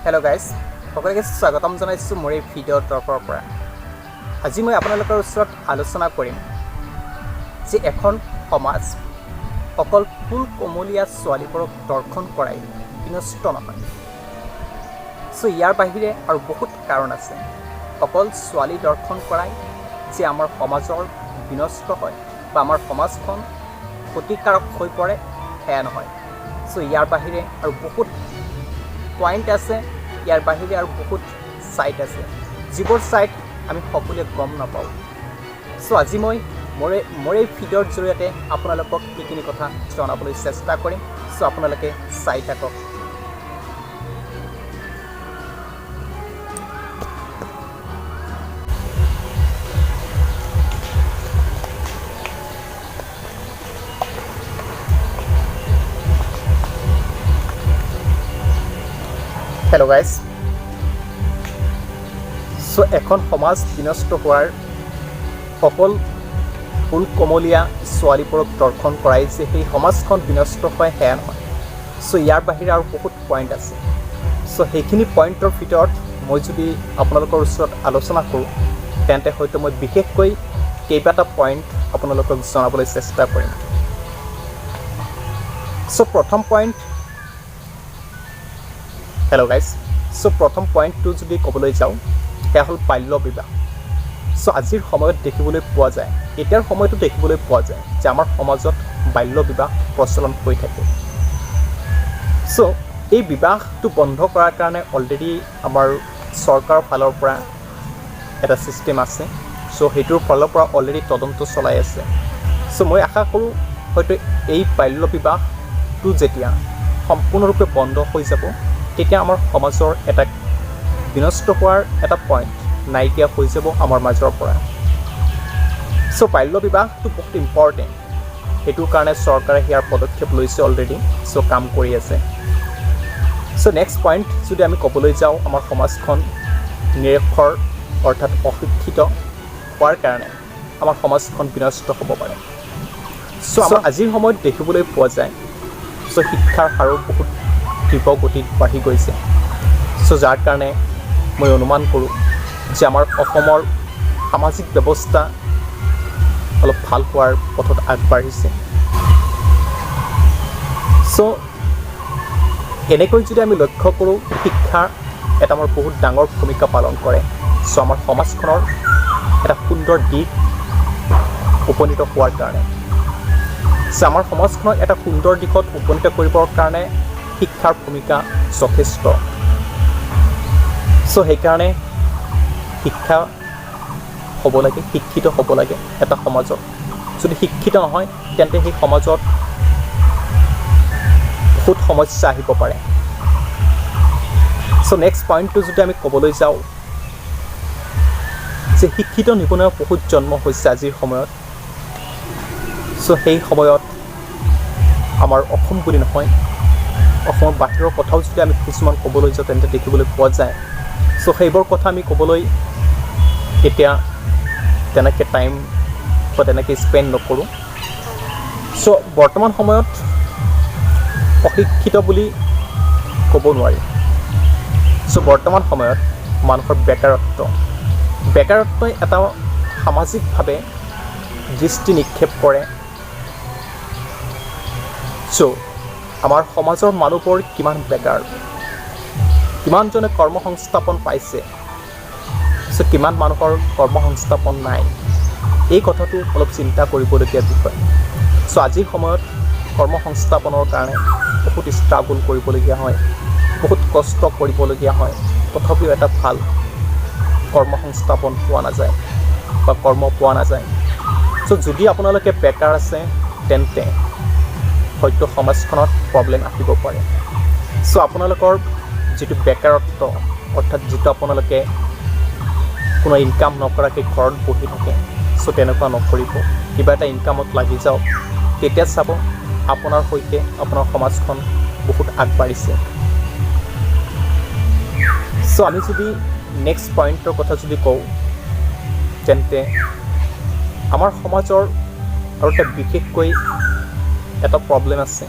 Hello' guys, সকলোকে স্বাগতম জনাইছোঁ মোৰ এই ভিডিঅ'ৰ তৰফৰ পৰা। আজি মই আপোনালোকৰ ওচৰত আলোচনা কৰিম যে এখন সমাজ অকল ফুল কোমলীয়া ছোৱালীবোৰক দৰ্শন কৰাই বিনষ্ট নহয়। চ' ইয়াৰ বাহিৰে আৰু বহুত কাৰণ আছে। অকল ছোৱালী দৰ্শন কৰাই যে আমাৰ সমাজৰ বিনষ্ট হয় বা আমাৰ সমাজখন ক্ষতিকাৰক হৈ পৰে, সেয়া নহয়। চ' ইয়াৰ বাহিৰে আৰু বহুত পইণ্ট আছে, ইয়াৰ বাহিৰে আৰু বহুত ছাইড আছে, যিবোৰ ছাইড আমি সকলোৱে গম নাপাওঁ। চ' আজি মই মোৰ এই ভিডিঅ'ৰ জৰিয়তে আপোনালোকক সেইখিনি কথা জনাবলৈ চেষ্টা কৰিম। চ' আপোনালোকে চাই থাকক। হেল্ল' গাইজ, চ' এখন সমাজ বিনষ্ট হোৱাৰ অকল ফুল কোমলীয়া ছোৱালীবোৰক দৰ্শন কৰাই যে সেই সমাজখন বিনষ্ট হয়, সেয়া নহয়। চ' ইয়াৰ বাহিৰে আৰু বহুত পইণ্ট আছে। চ' সেইখিনি পইণ্টৰ ভিতৰত মই যদি আপোনালোকৰ ওচৰত আলোচনা কৰোঁ, তেন্তে হয়তো মই বিশেষকৈ কেইবাটা পইণ্ট আপোনালোকক জনাবলৈ চেষ্টা কৰিম। চ' প্ৰথম পইণ্ট, হেল্ল' গাইজ, চ' প্ৰথম পইণ্টটো যদি ক'বলৈ যাওঁ, সেয়া হ'ল বাল্য বিবাহ। চ' আজিৰ সময়ত দেখিবলৈ পোৱা যায়, এতিয়াৰ সময়তো দেখিবলৈ পোৱা যায় যে আমাৰ সমাজত বাল্য বিবাহ প্ৰচলন হৈ থাকে। চ' এই বিবাহটো বন্ধ কৰাৰ কাৰণে অলৰেডি আমাৰ চৰকাৰৰ ফালৰ পৰা এটা ছিষ্টেম আছে। চ' সেইটোৰ ফালৰ পৰা অলৰেডি তদন্ত চলাই আছে। চ' মই আশা কৰোঁ, হয়তো এই বাল্য বিবাহটো যেতিয়া সম্পূৰ্ণৰূপে বন্ধ হৈ যাব, তেতিয়া আমাৰ সমাজৰ এটা বিনষ্ট হোৱাৰ এটা পইণ্ট নাইকিয়া হৈ যাব আমাৰ মাজৰ পৰা। চ' বাল্য বিবাহটো বহুত ইম্পৰ্টেণ্ট। সেইটোৰ কাৰণে চৰকাৰে ইয়াৰ পদক্ষেপ লৈছে অলৰেডি। চ' কাম কৰি আছে। চ' নেক্সট পইণ্ট যদি আমি ক'বলৈ যাওঁ, আমাৰ সমাজখন নিৰক্ষৰ অৰ্থাৎ অশিক্ষিত হোৱাৰ কাৰণে আমাৰ সমাজখন বিনষ্ট হ'ব পাৰে। চ' আমাৰ আজিৰ সময়ত দেখিবলৈ পোৱা যায়, চ' শিক্ষাৰ হাৰো বহুত তীব্ৰ গতিত বাঢ়ি গৈছে। চ' যাৰ কাৰণে মই অনুমান কৰোঁ যে আমাৰ অসমৰ সামাজিক ব্যৱস্থা অলপ ভাল হোৱাৰ পথত আগবাঢ়িছে। চ' এনেকৈ যদি আমি লক্ষ্য কৰোঁ, শিক্ষা এটা আমাৰ বহুত ডাঙৰ ভূমিকা পালন কৰে। চ' আমাৰ সমাজখনৰ এটা সুন্দৰ দিশ উপনীত হোৱাৰ কাৰণে, চ' আমাৰ সমাজখনক এটা সুন্দৰ দিশত উপনীত কৰিবৰ কাৰণে শিক্ষাৰ ভূমিকা যথেষ্ট। চ' সেইকাৰণে শিক্ষা হ'ব লাগে, শিক্ষিত হ'ব লাগে। এটা সমাজত যদি শিক্ষিত নহয়, তেন্তে সেই সমাজত বহুত সমস্যা আহিব পাৰে। চ' নেক্সট পইণ্টটো যদি আমি ক'বলৈ যাওঁ যে শিক্ষিত নিবনুৱা বহুত জন্ম হৈছে আজিৰ সময়ত। চ' সেই সময়ত আমাৰ অসম বুলি নহয়, অসমৰ বাহিৰৰ কথাও যদি আমি কিছুমান ক'বলৈ যাওঁ, তেন্তে দেখিবলৈ পোৱা যায়। চ' সেইবোৰ কথা আমি ক'বলৈ এতিয়া তেনেকৈ টাইম বা তেনেকৈ স্পেণ্ড নকৰোঁ। চ' বৰ্তমান সময়ত অশিক্ষিত বুলি ক'ব নোৱাৰি। চ' বৰ্তমান সময়ত মানুহৰ বেকাৰত্বই এটা সামাজিকভাৱে দৃষ্টি নিক্ষেপ কৰে। চ' আমাৰ সমাজৰ মানুহবোৰ কিমান বেকাৰ, কিমানজনে কৰ্মসংস্থাপন পাইছে, চ' কিমান মানুহৰ কৰ্মসংস্থাপন নাই, এই কথাটো অলপ চিন্তা কৰিবলগীয়া বিষয়। চ' আজিৰ সময়ত কৰ্মসংস্থাপনৰ কাৰণে বহুত ষ্ট্ৰাগল কৰিবলগীয়া হয়, বহুত কষ্ট কৰিবলগীয়া হয়। তথাপিও এটা ভাল কৰ্মসংস্থাপন পোৱা নাযায় বা কৰ্ম পোৱা নাযায়। চ' যদি আপোনালোকে বেকাৰ আছে, তেন্তে হয়তো সমাজখনত প্ৰব্লেম আহিব পাৰে। চ' আপোনালোকৰ যিটো বেকাৰত্ব, অৰ্থাৎ যিটো আপোনালোকে কোনো ইনকাম নকৰাকৈ ঘৰত বহি থাকে, চ' তেনেকুৱা নকৰিব। কিবা এটা ইনকামত লাগি যাওক। তেতিয়া চাব, আপোনাৰ সৈতে আপোনাৰ সমাজখন বহুত আগবাঢ়িছে। চ' আমি যদি নেক্সট পইণ্টৰ কথা যদি কওঁ, তেন্তে আমাৰ সমাজৰ আৰু এটা বিশেষকৈ এটা প্ৰব্লেম আছে।